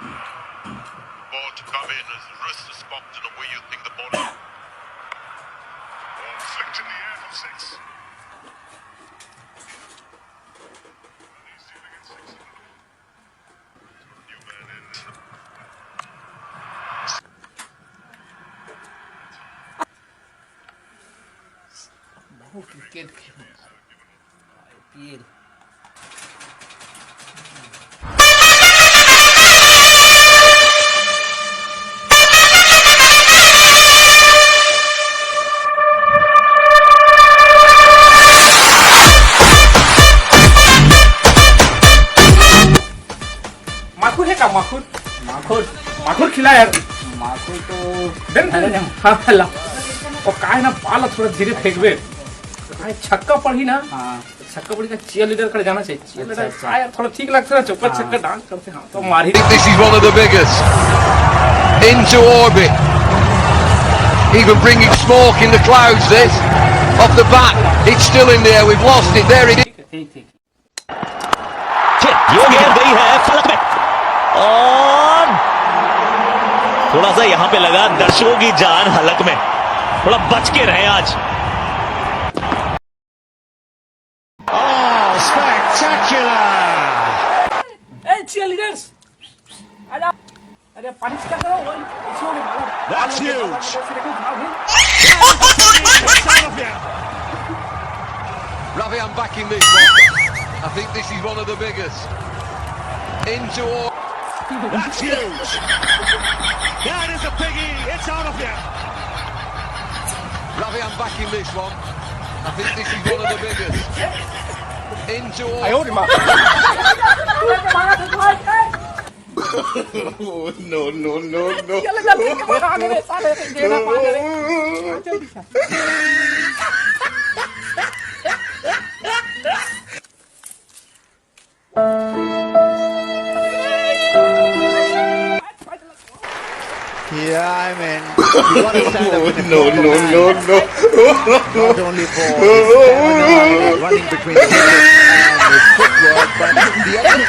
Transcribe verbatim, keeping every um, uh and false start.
Ball to come in as the wrist is popped in a way you think the ball is. Ball flicked in the air for six. New man in. बहुत cricket खेल, IPL. माखुर है का? माखुर, माखुर, माखुर खिला यार। माखुर तो देन, अरे, हाँ, ला। और का है ना, बाल थोड़ा धीरे फेंकबे। भाई, छक्का पड़ी ना, हाँ। छक्का पड़ी ना, चीयर लीडर कर जाना चाहिए। चीयर लीडर, अच्छा। का यार, थोड़ा ठीक लगता है ना, चौका, हाँ। छक्का डांस करते हैं, तो मार ही। This is one of the biggest. Into orbit. Even bringing smoke in the clouds, this. Off the bat, it's still in the air. We've lost it. There it is. ठीक है, ठीक, ठीक। ये गेंद गई है फलक में। और थोड़ा सा यहाँ पे लगा, दर्शकों की जान हलक में। थोड़ा बच के रहें आज। Oh, spectacular! ए, चीयर लीडर्स, आ जाओ। अरे, पानी क्या करो? वो, इसको भी मारो। That's huge! It's out of here. Ravi, I'm backing this one. I think this is one of the biggest. Into all. That's huge! That is a biggie! It's out of here! Ravi, I'm backing this one. I think this is one of the biggest. Into all. I hold him up. No, no, no, no. Yeah, I mean, you gotta stand up in a No, no, no, no. Not only for his stamina, running between the wickets and his footwork, but the other